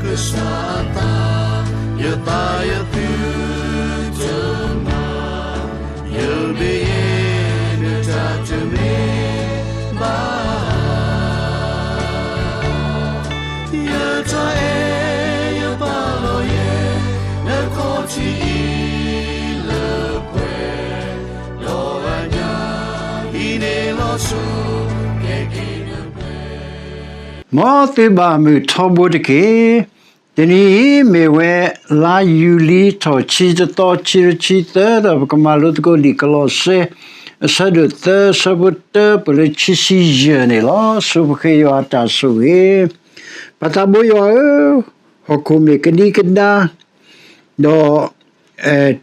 ကစၢ်အသး, ယသးယသုတမၤ, ယမ့ၢ်ယဲ နတၢ်တမ့ၢ်ဘၣ် ယတၢ်အဲၣ်ယပာ်လီၤယဲ နခီၣ်ထံးအံၤလၢပှဲၤ, ဒီးအညၣ်အံၤန့ၣ်လီၤဆိ ကဲက့ၤနပှဲၤ မ်သုဘၣ်မုာ်ထီဘိတက့ၢ်. တနံၤအံၤမ့ၢ်ဝဲ လါယူၤလံထီၣ် ခံဆံတသီ ခံကထိခံဆံသၢ ဒီးပကမၤလိသကိးလံာ်ကလီးစဲ အဆၢဒိၣ်သၢ အဆၢဖိတၢပၢၢ်လၢခံဆံယဲၢ်န့ၣ်လီၤ. ဆိပဃ့ယွၤအတၢ်ဆိၣ်ဂ့ၤ. ပၢ်သးဘိယွၤဧၢ, ဟီၣ်ခိၣ်မ့ၢ်ကဒံကဒါ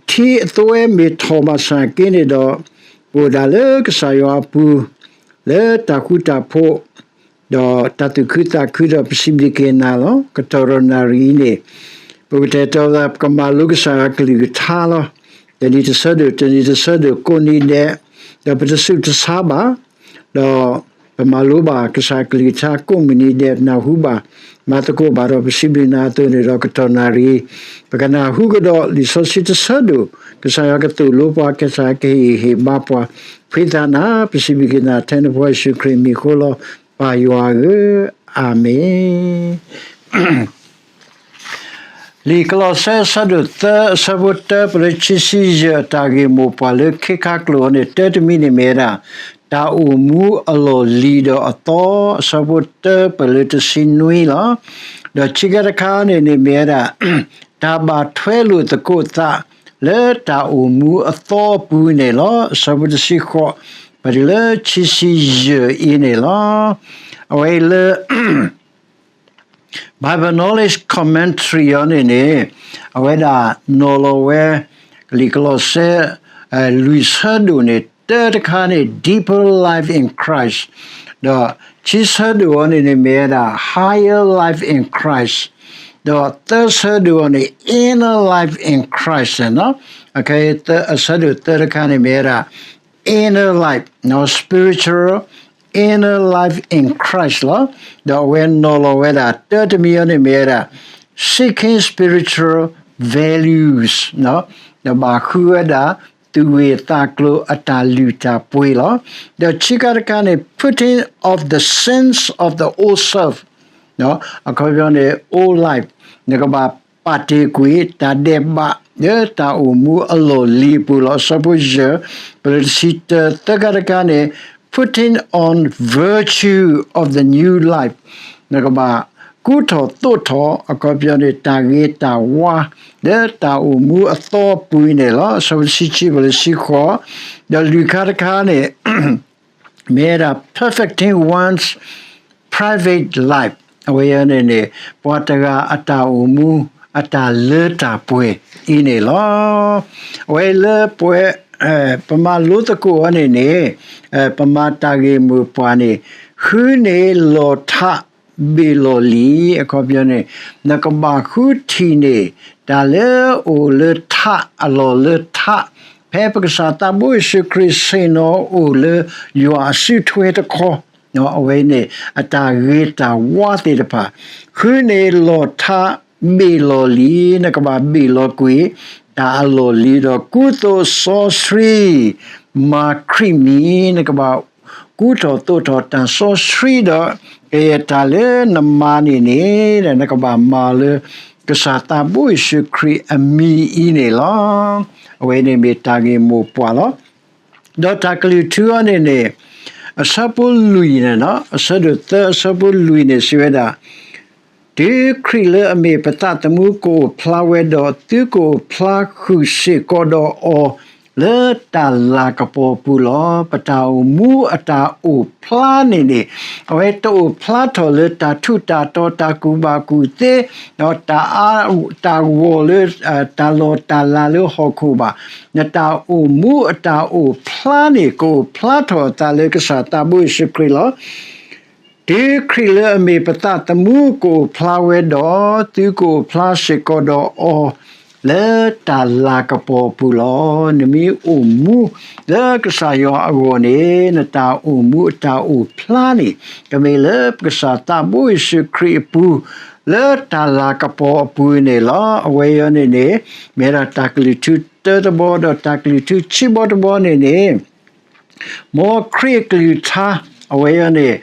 ဒီး ထံအသွဲမ့ၢ်ထီၣ်ဘၣ်ဆၣ်က့န့ၣ်ဒီး ပအိၣ်ဒၣ်လၢကစၢ်ယွၤအပူၤ လၢတၢ်ဃူတၢ်ဖိး ဒီးတၢ်သူၣ်ခုသးခုဒီးပစံးဘျုးက့ၤနၤလီၤ. ကတီၢ်ဒီးနၣ်ရံၣ်အံၤန့ၣ် ပကတဲာ်ကတီၤသး ပကမၤလိကစၢ်ယွၤကလုၢ်ကထါလီၤ. တနံၤတဆၢဒိၣ် တနံၤတဆၢဒိၣ်ကိးနံၤဒဲး, ဒီးပတဆူးတဆါဘၣ် ဒီးပမၤလိဘၣ်ကစၢ်ကလုၢ်ကထါကိးမုၢ်နံၤဒဲး နၢ်ဟူဘၣ် မၤသကိးဘၣ်ဒီးပစံးဘျုးနၤအသိးန့ၣ်ဒီး ကတီၢ်နၣ်ရံၣ် ပကနၢ်ဟူကဒီးလံာ်စီဆှံတဆၢဒိၣ် ကစၢ်ယွၤကသိၣ်လိပှၤ ကစၢ်ယွၤကဟ့ၣ်ဂံၢ်ဟ့ၣ်ဘါပှၤ ဖှံသးနၤ ပစံးဘျုးက့ၤနၤထဲနဖိယ့ၣ်ၡူးခရံာ်မံၤဃိလီၤ ပၢ်ယွၤဧၢ, အၤမ့ၣ်. လံာ်ကလီးစဲအဆၢဒိၣ်သၢ အဆၢဖိတၢပၢၢ်လၢခံဆံယဲၢ် အတၢ်ဂ့ၢ်မိၢ်ပှၢ်လၢခ့ခါကျိာ်အံၤန့ၣ် တၢတမံၤန့ၣ်မ့ၢ်ဝဲဒၣ် တၢ်အိၣ်မူအလီၢ်လံၤဒီးအသီ အဆၢဖိတၢပၢၢ်လၢတဆံနွံလီၤ. ဒီးခံခါတခါန့ၣ်န့ၣ်မ့ၢ်ဝဲဒၣ် တၢ်ဘၣ်ထွဲလိာ်သကိးသး လၢတၢ်အိၣ်မူအသီအပူၤန့ၣ်လီၤ. အဆၢဖိတဆံဃိး ပတုၤလၢခံဆံယဲၢ်အံၤန့ၣ်လီၤ. အဝဲအံၤလၢ Bible Knowledge Commentary အံၤန့ၣ်န့ၣ် အဝဲဒၣ်နီၤလီၤဝဲ လံာ်ကလီးစဲ လွံၢ်ဆၢဒိၣ်န့ၣ် တၢတခါန့ၣ် deeper life in Christ ဒီးခံဆၢဒိၣ်အံၤန့ၣ်န့ၣ်မ့ၢ်ဝဲဒၣ် higher life in Christ ဒီးသၢဆၢဒိၣ်အံၤန့ၣ် inner life in Christ န့ၣ်လီၤ. အဆၢဒိၣ်သၢတခါန့ၣ်မ့ၢ်ဝဲဒၣ် inner life, spiritual inner life in Christ လီၤ. ဒီးအဝဲနီၤလီၤဝဲဒၣ် တၢတမံၤအံၤန့ၣ်မ့ၢ်ဝဲဒၣ် seeking spiritual values ဒီးဘၣ်ဃုဝဲဒၣ် သူၣ်ဂ့ၢ်သးကျိၤအတၢ်လုၢ်တၢ်ပှ့ၤလီၤ. ဒီးခံခါတခါန့ၣ် putting off the sins of the old self အခီပညီန့ၣ် old life နကဘၣ်ပာ်တ့ၢ်ကွံာ် တၢ်ဒဲးဘး လၢတၢ်အိၣ်မူအလီၢ်လံၤအပူၤလီၤ. အဆၢဖိယဲၢ် ပလၢတဆံတၢ သၢခါတခါန့ၣ် putting on virtue of the new life နကဘၣ်ကူထီၣ်သိးထီၣ် အခီပညီန့ၣ် တၢ်ဂ့ၤတၢ်ဝါ လၢတၢ်အိၣ်မူအသီအပူၤန့ၣ်လီၤ. အဆၢဖိတဆံခံ ပလၢတဆံဃိး ဒီးလွံၢ်ခါတခါန့ၣ် မ့ၢ်ဝဲဒၣ် perfecting one's private life အဝဲအံၤန့ၣ်န့ၣ် ပှၤတဂၤအတၢ်အိၣ်မူ အတၢ်လၢတၢ်ပှဲၤအံၤန့ၣ်လီၤ. အဝဲလၢပဝဲ ပမၤလိသကိးအီၤန့ၣ်န့ၣ် ပမၤတၢ်ဂ့ၢ်မိၢ်ပှၢ်န့ၣ် ဃုန့ၢ်လီၢ်ထး ဘ့ၣ်လီၢ်လံၤ အခီပညီန့ၣ် နကဘၣ်ဃုထံၣ်န့ၢ် တၢ်လၢအိၣ်လၢထး အလီၢ်လၢထး ဖဲပကစၢ်သးဘိယ့ၣ်ၡူးခရံာ်ဆ့ၣ်နီၤအိၣ်လၢယွၤအစုထွဲတခီ အဝဲန့ၣ် အတၢ်ဂ့ၤတၢ်ဝါသ့ၣ်တဖၣ် ဃုန့ၢ်လီၢ်ထး ဘ့ၣ်လီၢ်လံၤ နကဘၣ်ဘ့ၣ်လီၤကွံာ် တၢ်အလီၢ်လံၤဒီး ကူသိးစီဆှံ မၤခရံာ်မံၤ နကဘၣ် ကူထီၣ်သိးထီၣ်တၢ်စီဆှံဒီး ကယဲၢ်တၢ်လၢနမၤန့ၣ်န့ၣ် နကဘၣ်မၤလၢ ကစၢ်သးဘိယ့ၣ်ၡူးခရံာ်အမံၤအံၤန့ၣ်လီၤ. အဝဲန့ၣ်မ့ၢ်တၢ်ဂ့ၢ်မိၢ်ပှၢ်လီၤ. ဒီးတၢ်ကလုၢ်ထူအီၤန့ၣ်န့ၣ် အဆၢဖိလွံၢ်န့ၣ် အဆၢဒိၣ်သၢ အဆၢဖိလွံၢ်န့ၣ် စံးဝဲဒၣ် တုၤခရံာ်လၢအမ့ၢ်ပသးသမူကအိၣ်ဖျါဝဲဒီး သုကအိၣ်ဖျါဃုာ်စ့ၢ်ကီးဒီးအီၤ လၢတၢ်လၤကပီၤပူၤလီၤ. ပတၢ်အိၣ်မူအတၢ်အိၣ်ဖျါန့ၣ်န့ၣ် အဝဲတအိၣ်ဖျါထီၣ်လၢတၢ်ထူးတၢ်တီၤ တၢ်ကူၣ်ဘၣ်ကူၣ်သ့ ဒီးတၢ်အါ တၢ်ဂီၤလၢ တၢ်လီၢ်တၢ်လၤလၢဟီၣ်ခိၣ်ဘၣ်. နတၢ်အိၣ်မူအတၢ်အိၣ်ဖျါန့ၣ် ကအိၣ်ဖျါထီၣ်အသးလၢကစၢ်သးဘိယ့ၣ်ၡူးခရံာ်လီၤ. တုၤခရံာ်လၢအမ့ၢ်ပသးသမူကအိၣ်ဖျါဝဲဒီး သုကအိၣ်ဖျါစ့ၢ်ကီးဒီးအီၤ လၢတၢ်လၤကပီၤအပူၤလီၤ. နမ့ၢ်အိၣ်မူလၢကစၢ်ယွၤအဂီၢ်န့ၣ် နတၢ်အိၣ်မူအတၢ်အိၣ်ဖျါန့ၣ် ကမ့ၢ်လၢပကစၢ်သးဘိယ့ၣ်ၡူးခရံာ်အပူၤ လၢတၢ်လၤကပီၤအပူၤန့ၣ်လီၤ. အဝဲအံၤန့ၣ်န့ၣ် မ့ၢ်ဒၣ်တၢ်ကလုၢ်ထူတၢတဘီ ဒီးတၢ်ကလုၢ်ထူဆံဘီတဘီန့ၣ်န့ၣ် မ်ခရံာ်အကလုၢ်ကထါ အဝဲအံၤန့ၣ်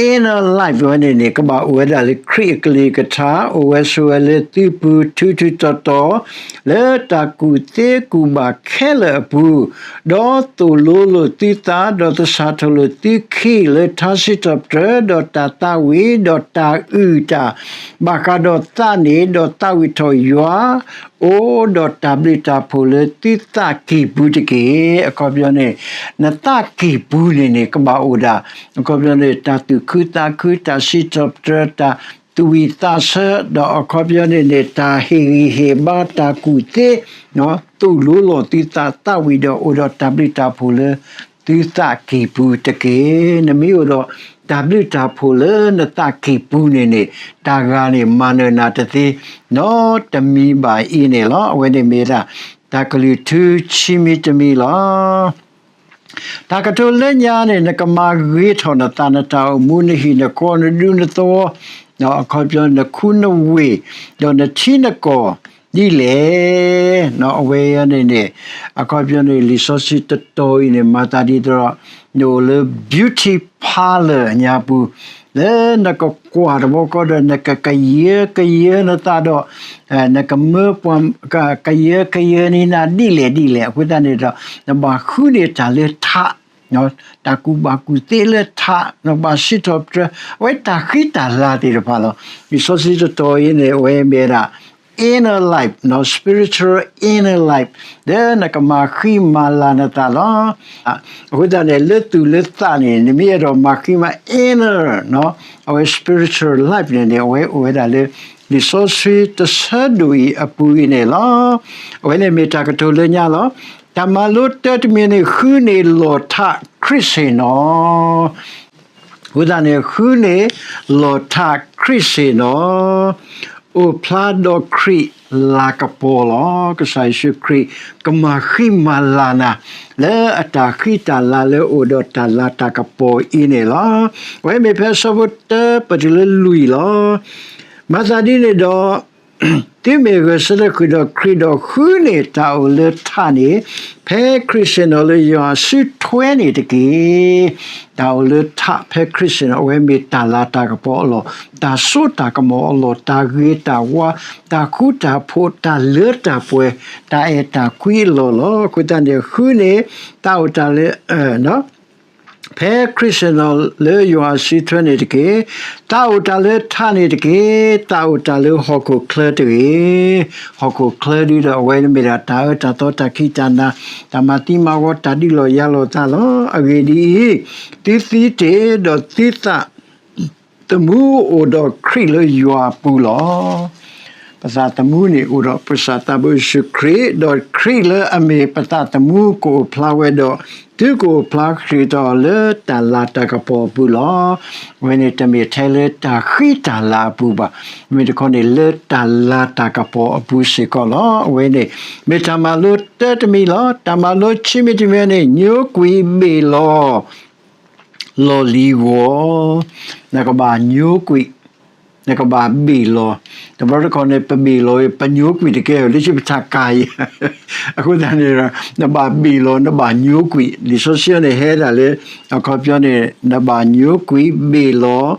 inner life ဝဲန့ၣ်န့ၣ် ကဘၣ်အိၣ်ဝဲဒၣ်လၢခရံာ်အကလုၢ်ကထါ အိၣ်ဝဲဆိးဝဲလၢသုပူၤထူထူတီတီ လၢတၢ်ကူၣ်သ့ကူၣ်ဘၣ်ခဲလၢာ်အပူၤ, ဒီးသိၣ်လိလိာ်သုသး ဒီးသဆၣ်ထီၣ်လိာ်သုခံ လၢထါစံးထီၣ်ပတြၢၤ ဒီးတၢ်သးဝံၣ် ဒီးတၢ်အုၣ်တၢ် ဘၣ်ဃးဒီးသးန့ၣ် ဒီးသးဝံၣ်ထီၣ်ယွၤ အိၣ်ဒီးတၢ်ဘျုးတၢ်ဖှိၣ်လၢသုသးကံၢ်ပူၤတက့ၢ်. အခီပညီန့ၣ် နသးကံၢ်ပူၤန့ၣ်န့ၣ် ကဘၣ်အိၣ်ဒၣ် အခီပညီန့ၣ် တၢ်သူၣ်ခုသးခု တၢ်စံးထီၣ်ပတြၢၤ တၢ်သူၣ်ဝံၣ်သးဆၢ ဒီးအခီပညီန့ၣ်န့ၣ် တၢ်ဟ့ၣ်ဂံၢ်ဟ့ၣ်ဘါ တၢ်ကူၣ်သ့ သိၣ်လိလိာ်သုသး သးဝံၣ်ဒီးအိၣ်ဒီးတၢ်ဘျုးတၢ်ဖှိၣ်လၢ သုသးကံၢ်ပူၤတက့ၢ်. နမ့ၢ်အိၣ်ဒီးတၢ်ဘျုးတၢ်ဖှိၣ်လၢနသးကံၢ်ပူၤန့ၣ်န့ၣ် တၢ်ဂၤန့ၣ်မၤနၢၤနၤတသ့ နီတမံၤဘၣ်အံၤန့ၣ်လီၤ. အဝဲန့ၣ်မ့ၢ်ဒၣ် တၢ်ကလုၢ်ထူဆံမံၤတမံၤလီၤ. တၢ်ကတိၤလၢညါန့ၣ် နကမၤဂ့ၤထီၣ်နသး နတၢ်အိၣ်မူ နဟံၣ်နဃီ နဒူနသဝီ အခီပညီ နခူနဝ့ၢ် ဒီးနထံနကီၢ်ဒ်လဲၣ်. အဝဲအံၤန့ၣ်န့ၣ် အခီပညီန့ၣ် လံာ်စီဆှံတတီၤအံၤန့ၣ် မၤသးဒ်သိးဒီး နအိၣ်လၢ beauty parlour ညါပူၤ လၢနကကွၢ်တဘျီဃီဒီး နကကယၢကယၢနသးဒီး နကမၢပှၤ ကယၢကယၢန့ၢ်နၤဒ်လဲၣ်ဒ်လဲၣ် အဃိသတးန့ၣ်ဒီး နဘၣ်ဃုန့ၢ်တၢ်လၢထး တၢ်ကူၣ်ဘၣ်ကူၣ်သ့လၢထး နဘၣ်စံးထီၣ်ပတြၢၤ အဝဲတၢ်ဃံတၢ်လၤသ့ၣ်တဖၣ်လီၤ. လံာ်စီဆှံတတီၤအံၤန့ၣ် အဝဲမ့ၢ်ဝဲဒၣ် inner life နီၣ် spiritual inner life လၢနကမၤဃံမၤလၤနသးလီၤ. အဃိသတးန့ၣ် လၢသူၣ်လၢသးန့ၣ် နမ့ၢ်အဲၣ်ဒိးမၤဃံမၤ inner နီၣ် အဝဲ spiritual life န့ၣ်န့ၣ် အဝဲအိၣ်ဝဲဒၣ်လၢ လံာ်စီဆှံတဆၢဒိၣ်အံၤအပူၤအံၤန့ၣ်လီၤ. အဝဲန့ၣ်မ့ၢ်တၢ်ကတိၤလၢညါလီၤ. တၢ်မၤလိတၢတမံၤန့ၣ် ဃုန့ၢ်လီၢ်ထးခရံာ်ဆ့ၣ်နီၤ အဃိသတးန့ၣ် ဃုန့ၢ်လီၢ်ထးခရံာ်ဆ့ၣ်နီၤ အိၣ်ဖျါဒီးခရံာ်လၤကပီၤလီၤ. ကစၢ်ယ့ၣ်ၡူးခရံာ် ကမၤဃံမၤလၤနၤ လၢအတၢ်ဃံတၢ်လၤလၢအိၣ်ဒီးတၢ်လၤတၢ်ကပီၤအံၤန့ၣ်လီၤ. အဝဲမ့ၢ်ဖဲအဆၢဖိတၢပတုၤလၢလွံၢ်လီၤ. မၤသးဒ်န့ၣ်ဒီး သုမ့ၢ်ဂဲၤဆၢထၢၣ်ဃုာ်ဒီးခရံာ်ဒီး ဃုန့ၢ်တၢ်အိၣ်လၢထးန့ၣ် ဖဲခရံာ်ဆ့ၣ်နီၤလၢယွၤအစုထွဲန့ၣ်တက့ၢ်. တၢ်အိၣ်လၢထးဖဲခရံာ်ဆ့ၣ်နီၤ အဝဲမ့ၢ်တၢ်လၤတၢ်ကပီၤအလီၢ်, တၢ်စိတၢ်ကမီၤအလီၢ်, တၢ်ဂ့ၤတၢ်ဝါ, တၢ်ဃူတၢ်ဖိး, တၢ်လၢတၢ်ပှဲၤ, တၢ်အဲၣ်တၢ်ကွံအလီၢ်လီၤ. အဃိသတးန့ၣ် ဃုန့ၢ် တၢ်အိၣ်တၢ်လၢ ဖဲခရံာ်ဆ့ၣ်နီၤလၢယွၤအစုထွဲန့ၣ်တက့ၢ်. တၢ်အိၣ်တၢ်လၢထးန့ၣ်တက့ၢ်. တၢ်အိၣ်တၢ်လၢဟီၣ်ခိၣ်ချၢတဂ့ၤ. ဟီၣ်ခိၣ်ချၢဒ်ဒီး အဝဲမ့ၢ်ဒၣ်တၢ်အၢတၢ်သီ တၢ်ခံးတၢ်နၤ, တၢ်မၤသံမၤဝီ, တၢ်ဒုးလီၤယၤလီၤသးလီၤ. အဂ့ၢ်ဒ်အံၤ, သုသံတ့ၢ်ဒီးသုသး သမူအိၣ်ဒီးခရံာ်လၢယွၤအပူၤလီၤ. ပသးသမူန့ၣ်အိၣ်ဒီးပကစၢ်သးဘိယ့ၣ်ၡူးခရံာ်, ဒီးခရံာ်လၢအမ့ၢ်ပသးသမူကအိၣ်ဖျါဝဲဒီး, သုကအိၣ်ဖျါဃုာ်ဒီးလၢတၢ်လၤတၢ်ကပီၤအပူၤလီၤ. အဝဲန့ၣ်တမ့ၢ်ထဲလၢတၢ်ဃံတၢ်လၤအပူၤဘၣ်. မ့ၢ်တခီန့ၣ်လၢတၢ်လၤတၢ်ကပီၤအပူၤစ့ၢ်ကီးလီၤ. အဝဲန့ၣ် မ့ၢ်တၢ်မၤလိတၢတမံၤလီၤ. တၢ်မၤလိခံမံၤတမံၤန့ၣ် ညိကွံာ်ဘ့ၣ်လီၤ လီၢ်လံၤဂီၢ်, နကဘၣ်ညိကွံာ်, နကဘၣ်ဘ့ၣ်လီၤ. တဘျီတခီန့ၣ် ပဘ့ၣ်လီၤ ပညိကွံာ်တကဲ လၢခံပထးကါအံၤ, အဃိသတးန့ၣ် နဘၣ်ဘ့ၣ်လီၤ နဘၣ်ညိကွံာ်. လံာ်စီဆှံန့ၣ်ဟဲဒၣ်လၢ အခီပညီန့ၣ် နဘၣ်ညိကွံာ်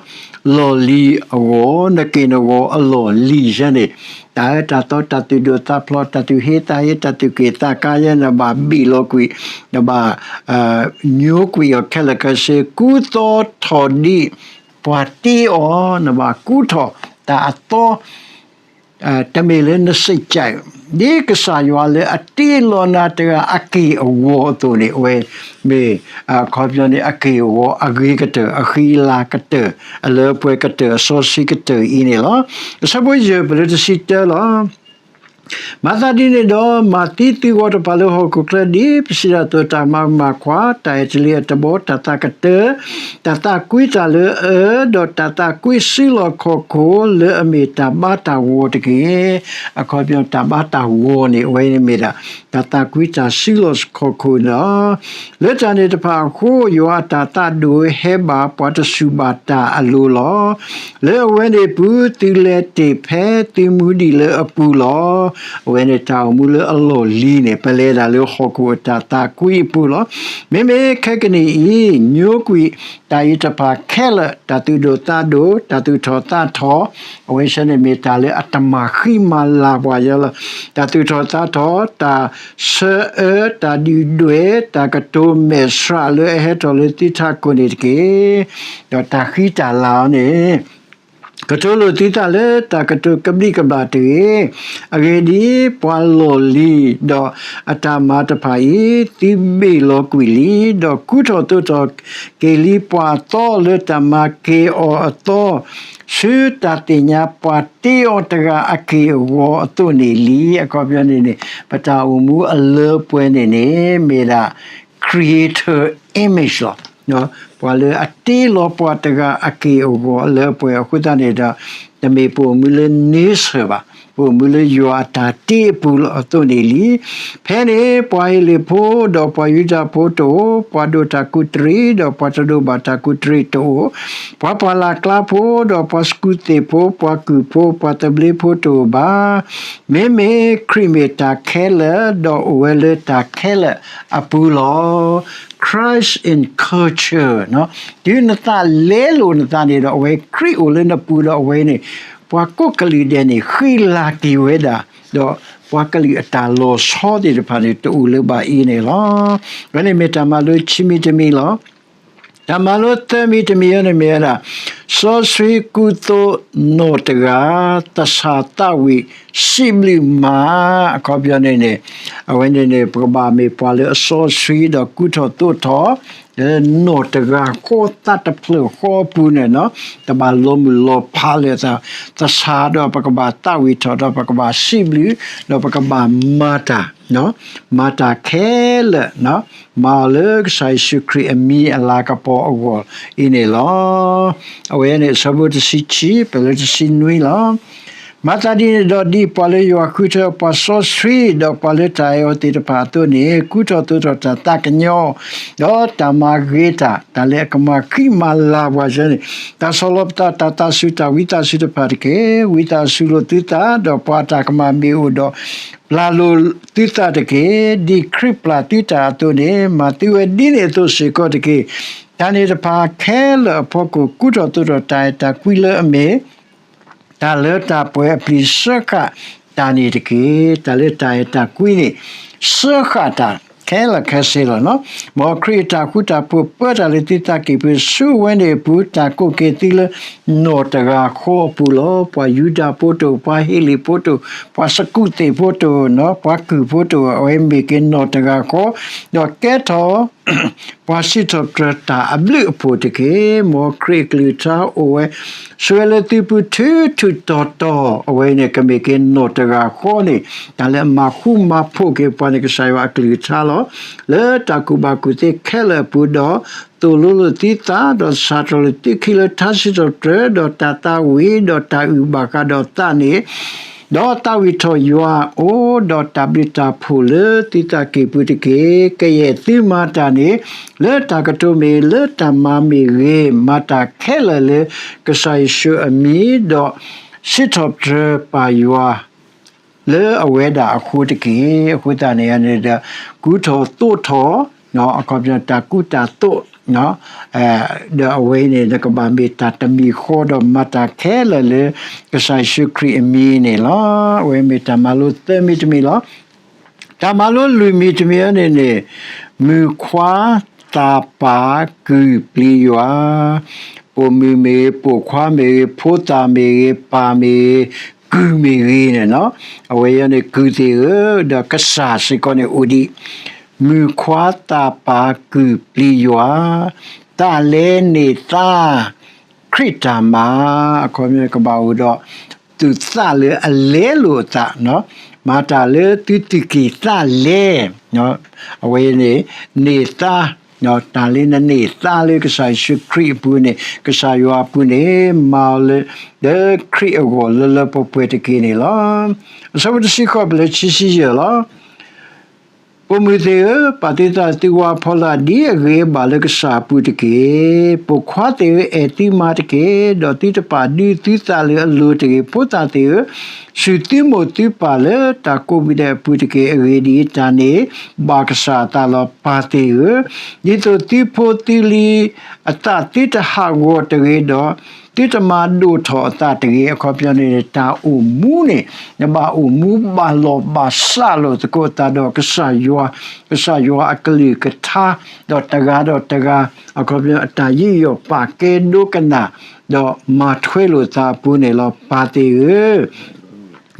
ဘ့ၣ်လီၤ လီၢ်လံၤအဂီၢ်, နက့ၢ်နဂီၤအလီၢ်လံၤယဲန့ၣ် တၢ်အၢတၢ်သီ တၢ်သူၣ်ဒိၣ်သးဖျိး တၢ်သူၣ်ဟ့သးဟ့ တၢ်သူၣ်က့ၣ်သးကါယဲ နဘၣ်ဘ့ၣ်လီၤကွံာ်, နဘၣ် ညိကွံာ်အီၤခဲလၢာ်ခဲဆ့ ကူသီထီၣ်ဒ်ပှၤတ့အီၤ, နဘၣ်ကူထီၣ်တၢ်အသီ တမ့ၢ်လၢနစံးကဲး ဒ်ကစၢ်ယွၤလၢအတ့လီၤနၤတဂၤအက့ၢ်အဂီၤအသိးန့ၣ် အဝဲမ့ၢ် အခီပညီန့ၣ် အက့ၢ်အဂီၤ အဂ့ၤကတၢၢ် အဃံအလၤကတၢၢ် အလၢပှဲၤကတၢၢ် အစီဆှံကတၢၢ်အံၤန့ၣ်လီၤ. အဆၢဖိယဲၢ် ပတုၤလၢတဆံတၢလီၤ. မၤသးဒ်န့ၣ်ဒီး မၤသံသုဂီၢ်တဖၣ်လၢဟီၣ်ခိၣ်ချၢ ဒ်ပစံးတၢ်အသိး, တၢ်မၤမၤခွါ, တၢ်အဲၣ်တလ့အတဘီ, တၢ်သးကတၢၢ်, တၢ်သးကွံတၢ်လၢအအၢ, ဒီးတၢ်သးကွံစုလီၢ်ခီၣ်ခိၣ်လၢအမ့ၢ်တၢ်ဘါတၢ်ဂီၤတက့ၢ်. အခီပညီ တၢ်ဘါတၢ်ဂီၤန့ၣ် အဝဲန့ၣ်မ့ၢ်ဒၣ် တၢ်သးကွံတၢ်စုလီၢ်ခီၣ်ခိၣ်လီၤ. လၢတၢ်န့ၣ်တဖၣ်အဃိ ယွၤအတၢ်သးဒိၣ်ဟဲဘၣ်ပှၤတစူၢ်ဘၣ်တၢ်အလိၤလီၤ. လၢအဝဲန့ၣ်အပူၤ သုလဲၤတ့ၢ်ဖဲသုမူဒံးလၢအပူၤလီၤ. အဝဲန့ၣ်တၢ်အိၣ်မူလၢအလီၢ်လံၤန့ၣ် ပလဲၤဒၣ်လၢဟီၣ်ခိၣ်အတၢ်သးကွံအပူၤလီၤ. မ့မ့ၢ်ခဲကနံၣ်အံၤ ညိကွံာ်တၢ်အံၤတဖၣ်ခဲလၢာ်, တၢ်သူၣ်ဒိၣ်သးဒိၣ်, တၢ်သူၣ်ထီၣ်သးထီၣ်, အဝဲဆၢန့ၣ်မ့ၢ်တၢ်လၢအတမၤဃံမၤလၤပှၤယၤလီၤ. တၢ်သူၣ်ထီၣ်သးထီၣ်, တၢ်ဆၢအၢ, တၢ်ဒုၣ်ဒွဲၣ်, တၢ်ကတိၤမဲာ်ဆှးလၢအဟဲထီၣ်လၢသုထးခိၣ်န့ၣ်တက့ၢ်. ဒီးတၢ်ဃံတၢ်လၤအီၤန့ၣ် ကတိၤလိာ်သုသးလၢတၢ်ကတိၤကဘျံးကဘျၣ်တဂ့ၤ. အဂ့ၢ်ဒ်အံၤ, ပှၤလီၢ်လံၤဒီးအတၢ်မၤတဖၣ်အံၤ သုဘ့ၣ်လီၤကွံာ်လံ, ဒီးကူထီၣ်သိးထီၣ်က့ၤလံပှၤအသီလၢတၢ်မၤက့ၤအီၤအသီ, ဆူတၢ်သ့ၣ်ညါပှၤတ့အီၤတဂၤအက့ၢ်အဂီၤအသိးန့ၣ်လံ. အခီပညီန့ၣ်န့ၣ် ပတၢ်အိၣ်မူအလၢပှဲၤန့ၣ်န့ၣ် မ့ၢ်ဒၣ် creator image လီၤ. ပှၤလၢအတ့လီၤပှၤတဂၤအက့ၢ်အဂီၤလၢပှဲၤအဃိသတးန့ၣ်ဒီး တမ့ၢ်ပအိၣ်မူလၢ nature ဘၣ်, ပအိၣ်မူလၢယွၤအတၢ်တ့အပူၤလီၤအသိးန့ၣ်လံ. ဖဲန့ၣ် ပှၤဟ့လ့ၣ်ဖိဒီးပှၤယူဒၤဖိတအိၣ်, ပှၤဒိၣ်တၢ်ကူးတရံးဒီးပှၤတဒိၣ်ဘၣ်တၢ်ကူးတရံးတအိၣ်, ပှၤပှၢ်လၢ်ကျါဖိဒီးပှၤစကူးသ့ၣ်ဖိ, ပှၤကုၢ်ဖိ, ပှၤသဘျ့ဖိတအိၣ်ဘၣ်. မ့မ့ၢ်ခရံာ်မ့ၢ်တၢ်ခဲလၢာ်, ဒီးအိၣ်ဝဲလၢတၢ်ခဲလၢာ်အပူၤလီၤ. Christ in culture တုၤနသးလဲလိာ်နသးန့ၣ်ဒီး အဝဲခရံာ်အိၣ်လၢနပူၤဒီးအဝဲန့ၣ် ပှၤကိးကလုာ်ဒဲးန့ၣ် ဃံလၤက့ၤဝဲဒၣ်, ဒီးပှၤကလုာ်အတၢ်လီၤဆီသ့ၣ်တဖၣ်န့ၣ် တအိၣ်လၢၤဘၣ်အံၤန့ၣ်လီၤ. အဝဲန့ၣ်မ့ၢ်တၢ်မၤလိခံမံၤတမံၤလီၤ. တၢ်မၤလိသၢမံၤတမံၤအံၤန့ၣ်မ့ၢ်ဝဲဒၣ် စီဆှံကူသိးနီၢ်တဂၤ သဆၣ်သးဝံၣ်စံးဘျုးမး, အခီပညီန့ၣ်န့ၣ် အဝဲန့ၣ်န့ၣ် ပကဘၣ်မ့ၢ်ပှၤလၢအစီဆှံဒီးကူထီၣ်သိးထီၣ် လၢနီၢ်တဂၤဃီသးတဖျၢၣ်ဃီအပူၤန့ၣ်, တဘၣ်လီၤမုၢ်လီၤဖးလၢသဆၣ်ဒီး ပကဘၣ်သးဝံၣ်ထီၣ်ဒီး ပကဘၣ်စံးဘျုး ဒီးပကဘၣ်မၤတၢ်, မၤတၢ်ခဲလၢာ် မၤအီၤလၢကစၢ်ယ့ၣ်ၡူးခရံာ်အမံၤအလၤကပီၤအဂီၢ်အံၤန့ၣ်လီၤ. အဝဲန့ၣ်အဆၢဖိတဆံခံ ပလၢတဆံနွံလီၤ. မၤသးဒ်န့ၣ်ဒီး ဒ်ပှၤလၢယွၤဃုထၢပှၤစီဆှံ ဒီးပှၤလၢတၢ်အဲၣ်အီၤသ့ၣ်တဖၣ်အသိးန့ၣ် ကူထီၣ်သိးထီၣ်တၢ်သးကညီၤ ဒီးတၢ်မၤဂ့ၤတၢ်, တၢ်လၢအကမၤဃံမၤလၤပှၤယဲန့ၣ်, တၢ်ဆီၣ်လီၤပသး တၢ်သးစူၤတၢ်ဝံသးစူၤတဖၣ်တက့ၢ်. ဝံသးစူၤလိာ်သုသး ဒီးပှၤအတၢ်ကမၣ်မ့ၢ်အိၣ်ဒီး ပျၢ်လိာ်သုသးတက့ၢ်. ဒ်ခရံာ်ပျၢ်သုတၢ်အသိးန့ၣ် မၤသုဝဲဒ်န့ၣ်အသိးစ့ၢ်ကီးတက့ၢ်. တၢ်န့ၣ်တဖၣ်ခဲလၢာ်အဖီခိၣ် ကူထီၣ်သိးထီၣ်တၢ်အဲၣ်တၢ်ကွံလၢအမ့ၢ် တၢ်လၢတၢ်ပှဲၤအပျံၤစၢဃာ်တၢ်န့ၣ်တက့ၢ်. တၢ်လၢတၢ်အဲၣ်တၢ်ကွံန့ၣ် စၢဃာ်တၢ်ခဲလၢာ်ခဲဆ့လီၤ. မ်ခရံာ်အတၢ်ဃူတၢ်ဖိးပၢတၢ်လၢသုသးကံၢ်ပူၤ ဆူဝဲန့ၣ်အပူၤ တၢ်ကိးက့ၤသုလၢနီၢ်တဂၤဃီအပူၤလီၤ. ပှၤယူဒၤဖိတအိၣ်, ပှၤဟ့လ့ၣ်ဖိတအိၣ်, ပှၤစကူးသ့ၣ်ဖိတအိၣ်, ပှၤကုၢ်ဖိတအိၣ်, အဝဲမ့ၢ်က့ၤနီၢ်တဂၤဃီ, ဒီးကဲထီၣ် ပှၤစံးထီၣ်ပတြၢၤတၢ်အဘျုးအဖှိၣ်တက့ၢ်. မ်ခရံာ်အကလုၢ်ကထါအိၣ်ဝဲ ဆိၣ်ဂ့ၤလၢသုပူၤထူထူတီတီ, အဝဲန့ၣ်ကမ့ၢ်က့ၤနီၢ်တဂၤဃီန့ၣ် တၢ်လၢအမၤဃူမၤဖိးက့ၤပှၤန့ၣ် ကစၢ်ယွၤအကလုၢ်ကထါလီၤ. လၢတၢ်ကူၣ်ဘၣ်ကူၣ်သ့ခဲလၢာ်အပူၤဒီး သိၣ်လိလိာ်သုသး, ဒီးစးထီၣ်လၢသုခံလၢထါစံးထီၣ်ပတြၢၤ, ဒီးတၢ်သးဝံၣ်, ဒီးတၢ်အုၣ်ဘၣ်ဃးဒီးသးန့ၣ်, ဒီးသးဝံၣ်ထီၣ်ယွၤအိၣ်, ဒီးတၢ်ဘျုးတၢ်ဖှိၣ်လၢသုသးကံၢ်ပူၤတက့ၢ်. ကယဲၢ်သုမၤတၢ်န့ၣ် လၢတၢ်ကတိၤမ့ၢ်ဂ့ၤ, လၢတၢ်မၤမ့ၢ်ဂ့ၤ, မၤတၢ်ခဲလၢာ်လၢကစၢ်ယ့ၣ်ၡူးအမံၤ, ဒီးစံးထီၣ်ပတြၢၤပၢ်ယွၤ လၢအဝဲဒၣ်အဃိတက့ၢ်. အဃိသတးန့ၣ်န့ၣ်ဒီး ကူထီၣ်သိးထီၣ် အခီပညီတၢ်ကူတၢ်သိး, ဒီးအဝဲအံၤန့ၣ် နကဘၣ်မ့ၢ်တၢ်တမံၤဃီဒီးမၤတၢ်ခဲလၢာ်လၢ ကစၢ်ယ့ၣ်ၡူးခရံာ်အမံၤန့ၣ်လီၤ. အဝဲမ့ၢ်တၢ်မၤလိသၢမံၤတမံၤလီၤ. တၢ်မၤလိလွံၢ်မံၤတမံၤအံၤန့ၣ်န့ၣ် မုၣ်ခွါသးပၢ်ကုၢ်ပျံၤယွၤ, ပိာ်မုၣ်မ့ၢ်ဂ့ၤ, ပိာ်ခွါမ့ၢ်ဂ့ၤ, ဖိသၣ်မ့ၢ်ဂ့ၤ, ပၢ်မ့ၢ်ဂ့ၤ, ကုၢ်မ့ၢ်ဂ့ၤန့ၣ်, အဝဲအံၤန့ၣ် ကုၢ်သ့ၣ်ဧၢ, ဒီးကစၢ်စ့ၢ်ကီးန့ၣ်အိၣ်ဒံး, မုၣ်ခွါသးပၢ်ကုၢ်ပျံၤယွၤ, သးလဲန့ၢ်သါ ခရံာ်တၢ်မၤ, အခီပညီကဘၣ်အိၣ်ဒီး သူၣ်က့ၣ်သူၣ်သးလၢအလဲလိာ်အသး, မၤတၢ်လၢသုသူၣ်က့ၣ်သးလဲ, အဝဲန့ၣ် န့ၢ်သါ, တၢ်လၢနန့ၢ်သါလၢကစၢ်ယ့ၣ်ၡူးခရံာ်အပူၤန့ၣ် ကစၢ်ယွၤအပူၤန့ၣ် မၤအီၤလၢ လၢခရံာ်အဂီၢ်လၢလၢပှဲၤပှဲၤတက့ၢ်န့ၣ်လီၤ. အဆၢဖိတဆံဃိး ပလၢခံဆံယဲၢ်လီၤ. ပိာ်မုၣ်သ့ၣ်ဧၢ, ပာ်သုသးသုဝါဖီလာ်ဒ်အဂ့ၤဘၣ်လၢကစၢ်အပူၤတက့ၢ်. ပိာ်ခွါသ့ၣ်ဧၢ, အဲၣ်သုမါတက့ၢ်, ဒီးသုတပာ်ဒုးသုသးလၢအလိၤတဂ့ၤ. ဖိသၣ်သ့ၣ်ဧၢ, စူၢ်သုမိၢ်သုပၢ်လၢတၢ်ကိးမံၤဒဲးအပူၤတက့ၢ်. အဂ့ၢ်ဒ်အံၤ, တၢ်န့ၣ်ဘၣ်ကစၢ်အသးလီၤ. ပၢ်သ့ၣ်ဧၢ, ဒ်သိးသုဖိသုလံၤအသးသုတဟးဂီၤတဂ့ၤဒီး သုတမၤဒိၣ်ထီၣ်အသးတဂ့ၤ. အခီပညီန့ၣ် တၢ်အိၣ်မူန့ၣ် နဘၣ်အိၣ်မူဘၣ်လီၢ်ဘၣ်စးလိာ်သကိးသးဒီးကစၢ်ယွၤ, ကစၢ်ယွၤအကလုၢ်ကထါ, ဒီးတဂၤဒီးတဂၤ အခီပညီအတၢ်ယူးယီၣ်ပာ်ကဲဒိကနၣ်, ဒီးမၤထွဲလိာ်သးအပူၤန့ၣ်လီၤ. ပၢ်သ့ၣ်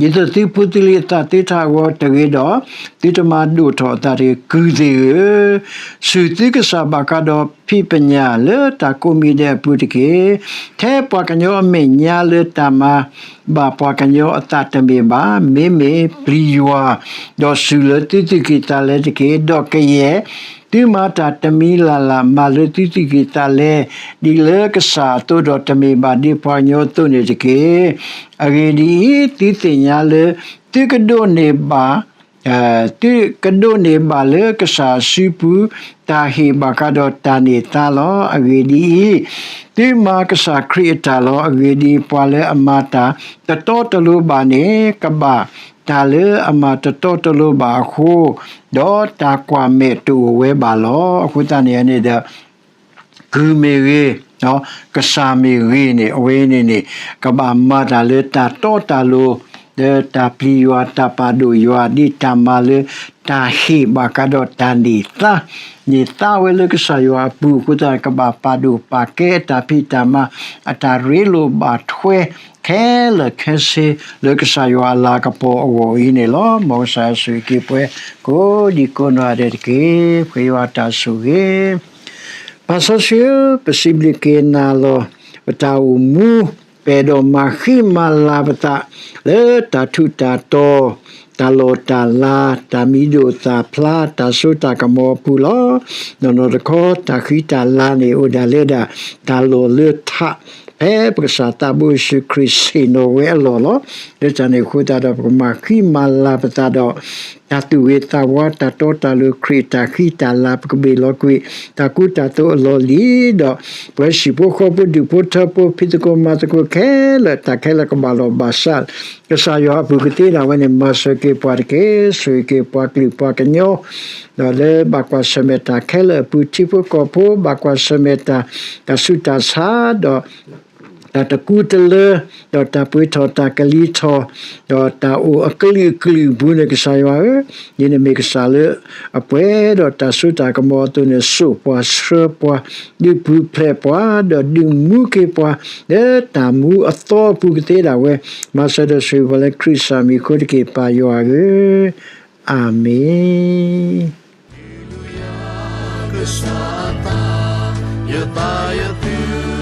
ဧၢ, ဒ်သိးသုဖိသုလံၤအသးသုတဟးဂီၤတဂ့ၤဒီး သုတမၤဒိၣ်ထီၣ်အသးတဂ့ၤ. ကုၢ်သ့ၣ်ဧၢ, စူၢ်သုကစၢ်ဘၣ်ဃးဒီးဖံးပညၣ်လၢတၢ်ကိးမံၤဒဲးအပူၤတက့ၢ်. ထဲပှၤကညီအမဲာ်ညါလၢတၢ်မၤဘၣ်ပှၤကညီအသးတမ့ၢ်ဘၣ်, မ့မ့ၢ်ပျံၤယွၤ, ဒီးစူၢ်လၢသုသူၣ်ကံၢ်သးလဲတက့ၢ်. ဒီးကယဲၢ် သုမၤတၢ်တမံၤလၢ်လၢ် မၤလၢသုသူၣ်ကံၢ်သးလဲ ဒ်လၢကစၢ်အသိးဒီးတမ့ၢ်ဘၣ်ဒ်ပှၤကညီအသိးန့ၣ်တက့ၢ်. အဂ့ၢ်ဒ်အံၤ, သုသ့ၣ်ညါလၢ သုကဒိးန့ၢ်ဘၣ် သုကဒိးန့ၢ်ဘၣ်လၢကစၢ်အစုပူၤ တၢ်ဟ့ၣ်ဘၣ်ဃးဒီးတၢ်န့ၢ်သါလီၤ. အဂ့ၢ်ဒ်အံၤ, သုမၤကစၢ်ခရံာ်အတၢ်လီၤ. အဂ့ၢ်ဒ်အံၤ, ပှၤလၢအမၤတၢ်တတီတလိၤဘၣ်န့ၣ် ကဘၣ်တၢ်လၢအမၤတတီတလိၤဘၣ်အဃိ, ဒီးတၢ်ကွၢ်မဲာ်တအိၣ်ဝဲဘၣ်လီၤ. အဃိသတးန့ၣ်န့ၣ်ဒီး ကုၢ်မ့ၢ်ဂ့ၤ, ကစၢ်မ့ၢ်ဂ့ၤန့ၣ် အဝဲန့ၣ်န့ၣ် ကဘၣ်မၤတၢ်လၢတၢ်တီတၢ်လိၤ, လၢတၢ်ပျံၤယွၤ တၢ်ပာ်ဒိၣ်ယွၤ ဒ်တၢ်မၤလၢတၢ်ဟ့ၣ်ဘၣ်ဃးဒီးတၢ်န့ၢ်သါ, န့ၢ်သါဝဲလၢကစၢ်ယွၤအပူၤအဃိသတး ကဘၣ်ပာ်ဒိၣ်ပာ်ကဲအတၢ်ဖံးတၢ်မၤ အတၢ်ရ့လိာ်ဘၣ်ထွဲ ခဲလၢာ်ခဲဆ့ လၢကစၢ်ယွၤအလၤကပီၤအဂီၢ်အံၤန့ၣ်လီၤ. မ်ကစၢ်ယွၤဆိၣ်ဂ့ၤက့ၤပှၤ ကိးဒံကိးနီၢ်ဂၤဒဲးတက့ၢ်. ပဃ့ယွၤတၢ်ဆိၣ်ဂ့ၤ ပၢ်စီဆှံဧၢ, ပစံးဘျုးက့ၤနၤလီၤ. ပတၢ်အိၣ်မူ ပအဲၣ်ဒိးမၤဃံမၤလၤပသး လၢတၢ်ထူးတၢ်တီၤ, တၢ်လီၢ်တၢ်လၤ, တၢ်မံၤဒိၣ်သၣ်ဖျါ, တၢ်စိတၢ်ကမီၤအပူၤလီၤ. နီၢ်နီၢ်တခီ တၢ်ဃံတၢ်လၤန့ၣ် အိၣ်ဒၣ်လၢဒၣ် တၢ်လီၢ်လၢထး ဖဲပကစၢ်သးဘိယ့ၣ်ၡူးခရံာ်ဆ့ၣ်နီၤဝဲအလီၢ်လီၤ. လၢတၢ်န့ၣ်အဃိသတးဒီး ပကမၤဃံမၤလၤပသးဒီး တၢ်သူၣ်ဂ့ၤသးဝါ တၢ်တီတၢ်လိၤ ခရံာ်တၢ်ဃံတၢ်လၤ ပကဘ့ၣ်လီၤကွံာ် တၢ်ကူတၢ်သိးအလီၢ်လံၤဒီး ပဝဲဟံၣ်ဖိဃီဖိ ဒူၣ်ဖိထၢဖိ ဖံးသကိးမၤသကိးခဲလၢာ် တၢ်ခဲလၢာ်ကဘၣ်လီၢ်ဘၣ်စး ကစၢ်ယွၤအပူၤကသ့ဒၣ်ဝဲန့ၣ် မၤစၢၤက့ၤပှၤတက့ၢ်. ဆိၣ်ဂ့ၤက့ၤပှၤကလုာ်ပှၤကညီ ဒီးလၢဘၣ်ကွၢ်ဆၢၣ်မဲာ်တၢ်ခဲလၢာ်အပူၤ ထံဖိကီၢ်ဖိ ဘၣ်ကွၢ်ဆၢၣ်မဲာ်တၢ် တၢ်ဆူးတၢ်ဆါ ဒီး တၢ်တကူတလၢ ဒီးတၢ်ပှ့ၤထီၣ်တၢ်ကလံၤထီၣ် ဒီးတၢ်အိၣ်အကလုာ်ကလုာ်အပူၤန့ၣ် ကစၢ်ယွၤဧၢ, ဒ်နမ့ၢ်ကစၢ်လၢအပှဲၤဒီးတၢ်စိတၢ်ကမီၤအသိးန့ၣ် စိာ်ပှၤဆှၢပှၤ ဒုးပူၤဖျဲးပှၤ ဒီးဒုးမူက့ၤပှၤ လၢတၢ်မူအသီအပူၤကသ့ဒၣ်ဝဲ မၤစၢၤဒီးဆိၣ်ဂ့ၤပှၤလၢခရံာ်စၢ်မံၤအဃိတက့ၢ် ပၢ်ယွၤဧၢ, အၤမ့ၣ်. ကစၢ်အသး ယသးယသူ